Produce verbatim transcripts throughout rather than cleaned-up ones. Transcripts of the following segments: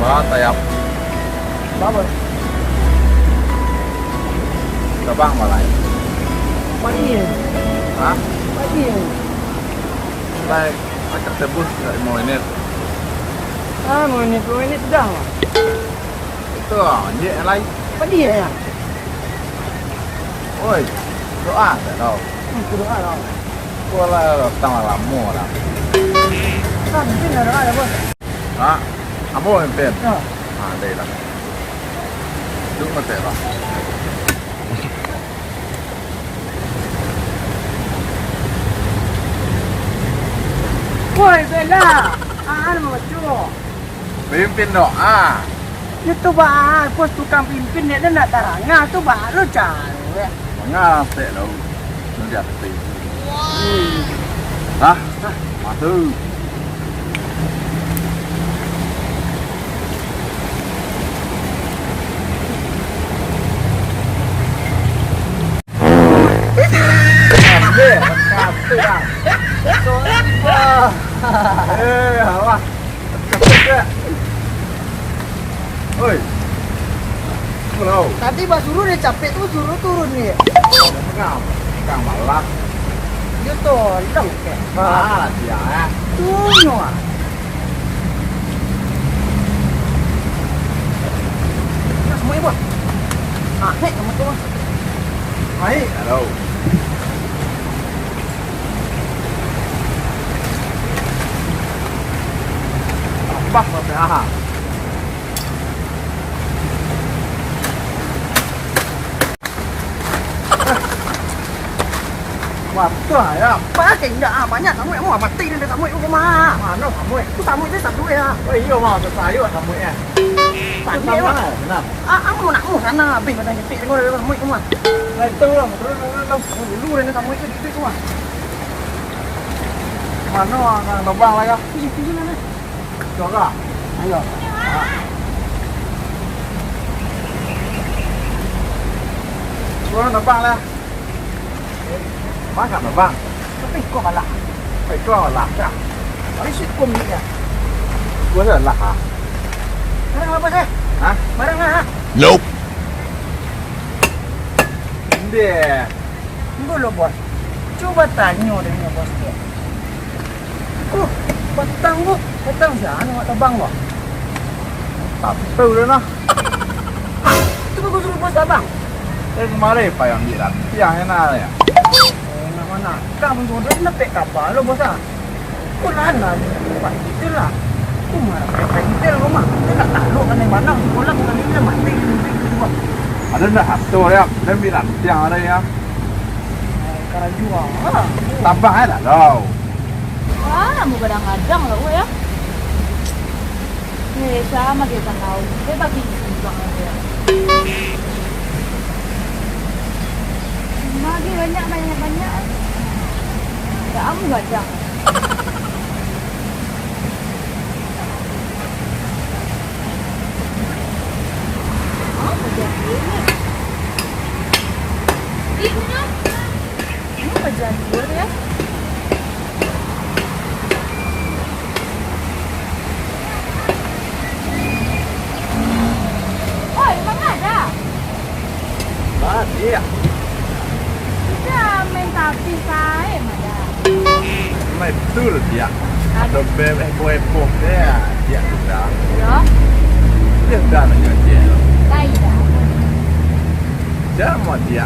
Ah, sayap. Babo. Tabang balai. Pagi ya? Hah? Pagi ya? Lai, akan tebus limo menit. Ah, limo menit, limo menit sudah lah. Itu lah, anjir, lai. Pagi ya? Oi, doa tak tahu. Hmm, doa lah. Kuala datang lamo lah. Ah, mungkin ada, ada, Bos. Ha? Ambo mimpin? Yo. Ha, deh lah. Duduak matek lah. Woi, Bella! Ah, anu, Macu. Pimpin doa. Itu baa, bos tukang pimpin, dia nak tarangah tu, baa lo caro, ya. Mangasek lo. Nanti aku tengok. Hah? Hah? Masuk. Ambil, kasih lah. Sorry, Pak. Eh, alah. Oi. Pulau. Tadi basuruh dia capek tu, suruh turun ni. Tengah, tengah malam. Dia tolong ke? Ah, dia, eh. Tunyo, ah. Nah, semua ibu. Ah, naik sama tu, Bang. Naik, halo. Tambah sampai aha. Wah, betul lah, ya. Pakai indak ah, banyak samuik, mau mati dia samuik tu mah. Mano samuik? Tu samuik tu satu ya. Oh iyo mah, sasayok samuik ya. Pakai mah. Nah. Ah, kamu nak mu sana, habis badan jepit tengok dia samuik tu mah. Nah, itu lah, terus, terus, terus. Dulu dia samuik tu jepit tu mah. Mano nak nebang lah ya? Itu, itu lah. Coba. Ayo. Gua nebang lah. Makan nebang. Tapi kau kalah. Eh, kau kalah. Ya. Tapi si kau ni ya. Gua salah, ha. Barang apa sih? Hah? Barang ah. Nope. Ndeh. Tunggu lo, Bos. Cuba tanyo dek nyo, Bos, tu. Ku, patang ku, patang sian awak tabang, Bos? Tantu dah nah. Tu bagus suruh Bos tabang. Eh, kemarin payah ambil rantiang, enak ya. Eh, nak mana? Kang pun sudah dapat kabar lo, Bos, ah. Ko lah, lah, tempat kito lah. Ko marah, tempat kito lah, rumah. Kito tak tahu kan yang mana, sekolah, bukan ini, mati, mati, mati, mati. Ada ndak satu, ya? Ada ambil rantiang, ada, ya? Eh, karajo, ah. Tabang, eh, tak tahu. Wah, mau gadang-gadang lah, ya. Eh, sama kita tahu. Dia bagi sumbang aja. Bagi banyak, banyak, banyak. Kamu gadang. Oh, hujan ini. Ih, hujan. Ini hujan dulu ya. Oi, Mang Ada. Badia. Sudah main tapi sae, Mang Ada. Main betul dia. Ada bebek boy pop dia. Dia sudah. Ya. Dia sudah nanya dia. Baik dah. Jangan mau dia.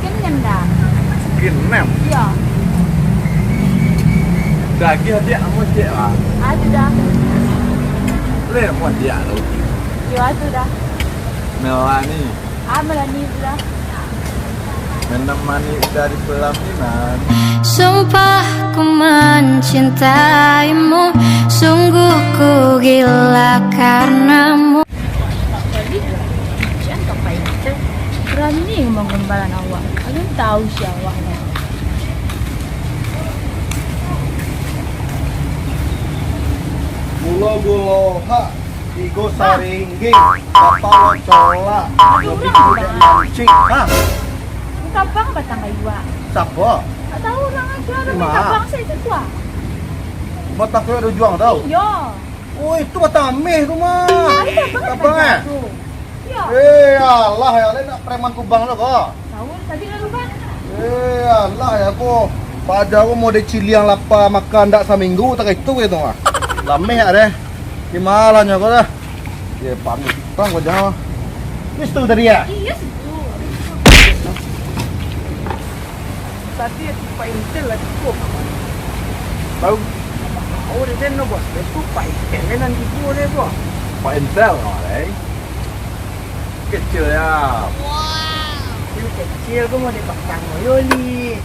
Chicken nem dah. Chicken nem? Iya. Daging dia mau cek lah. Ada dah. Boleh mau dia tu. Iya, ada dah. Melani. Ah, Melani tu dah. Menemani dari pelaminan. Sumpah ku mencintaimu, sungguh ku gila karenamu. Pak Fadli, Cian ka pai macam berani ngomong gombalan awak. Alun tahu si awak ni. Gulo-gulo ha, tigo saringgik, kapalo colak, lebih gede mancing. Ha? Kabang batang kayu, ah. Siapa? Tak tahu orang aja, tapi kabang saya itu, ah. Batang kayu ada juang tahu? Iya. Oh, itu batang ameh tu mah. Abang, eh? Yo. Eh, alah, yo, lai nak preman Kubang lo ko. Tahu tadi lalu, Bang. Eh, alah, yo, ko. Paja ko mode ciliang lapa makan dak saminggu, tak itu gitu mah. Lameh deh. Di malanyo ko dah. Ye, pamik. Bang, ko jangan. Itu tadi yo? Iyo, situ. Tadi ati Pak Intel lah cukup. Tahu? Tahu deh, den, no, bos. Itu Pak Intel kan nanti dulu deh, bos. Pak Intel, no, eh. Kecil ya. Kecil, kecil, kau mau dipasang, yo, ni.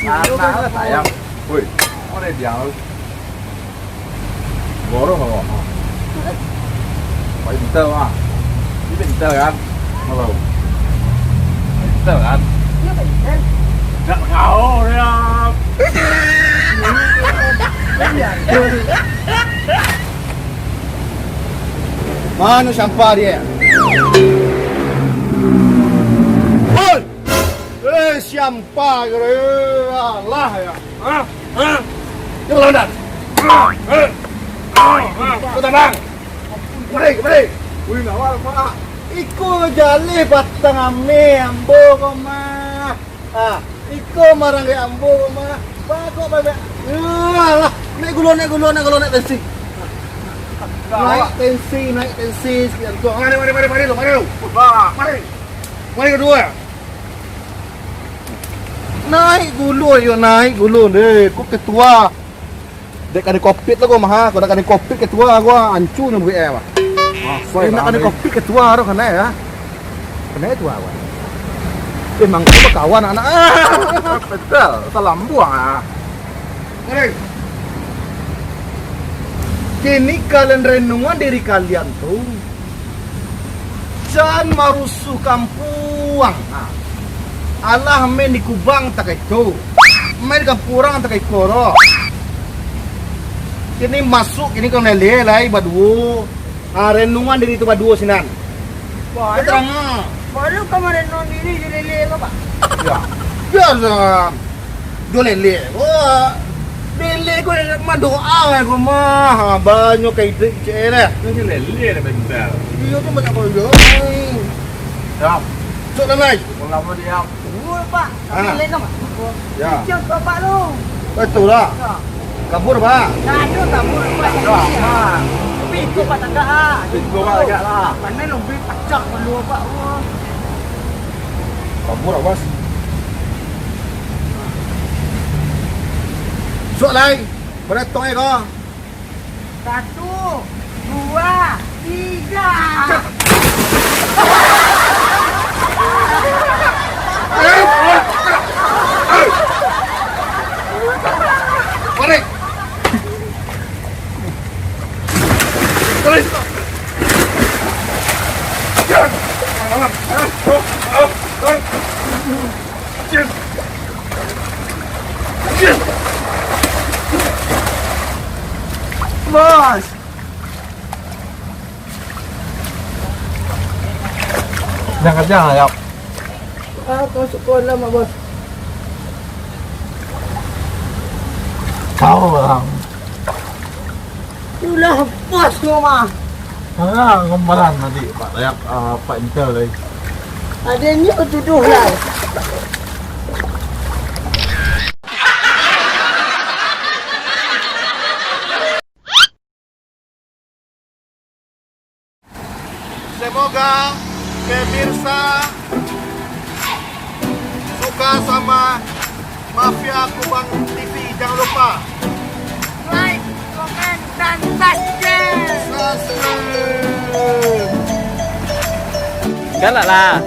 Kecil, kau Anak lah mau. Sayang. Woi, mana dia? Borong awak. Pak Intel mah. Ini Intel kan? Malau. Intel kan? Iya, Pak Intel. Nggak tahu dia. Mano sampah dia? Hoi! Eh, siampa kiro, eh, alah ya. Hah? Hah? Yo, lawan dah. Hah? Hah? Hah? Kau tabang. Mari, mari. Wih, nawar, Pak. Iko jaleh batang ameh ambo ko mah. Ah, iko marangkek ambo ko mah. Pak, kok bebek. Alah, naik gulo, naik gulo, naik gulo, naik tensi. Naik tensi, naik tensi, sekian tu. Mari, mari, mari, mari, lu, mari, lu. Pak, mari. Mari kedua. Naik gulo, yo, naik gulo deh. Ko ketua. Dek kena covid lah ko mah, ko dak kena covid ketua ko, ancu nyo buek eh, bah. Ah, nak kena covid ketua tu kena ya. Kena ketua ko. Emang ko bakawan anak. Betul, salah buang ah. Hei. Kini kalian renungan diri kalian tu. Jan marusuah kampuang. Ha. Alah main di Kubang takah itu. Main di kampuang urang takah iko doh. Kini masuk, kini kau lele lai baduo. Ha, renungan diri tu baduo sinan. Baru, terang, ha. Baru kau marenung diri jo lele kau, Pak? Ya. Biasa. Jo lele ko, lele ko mandoa ko mah. Ha, banyo ka idrik cek eh. Itu jo lele dah bentar. Iyo tu banyak ko yo. Ya. Sok dalam lai. Lamo dia. Dulu, Pak. Tapi lain nama. Ya. Kecil tu, Pak, tu. Betul lah. Ya. Kabur, Pak. Nah, itu kabur, Pak. Ya, Pak. Tapi itu, Pak, tagak, ah. Itu, Pak, tagak lah. Pandai lebih pacak dulu, Pak. Wah. Kabur, Bos. Sok lai. Beratong eh, kau. Satu, dua, tiga. Tarik. Tarik. Bos. Jangan, jangan, ya. Ah, kau suka lah, Mak Bos. Kau lah. Itulah bos kau mah. Ah, ngembalan nanti, Pak Dayak, ah, Pak Intel tadi. Adanya tuduh lah. Semoga pemirsa suka sama Mafia Kubang T V. Jangan lupa like, komen, dan subscribe. Subscribe. Galak lah.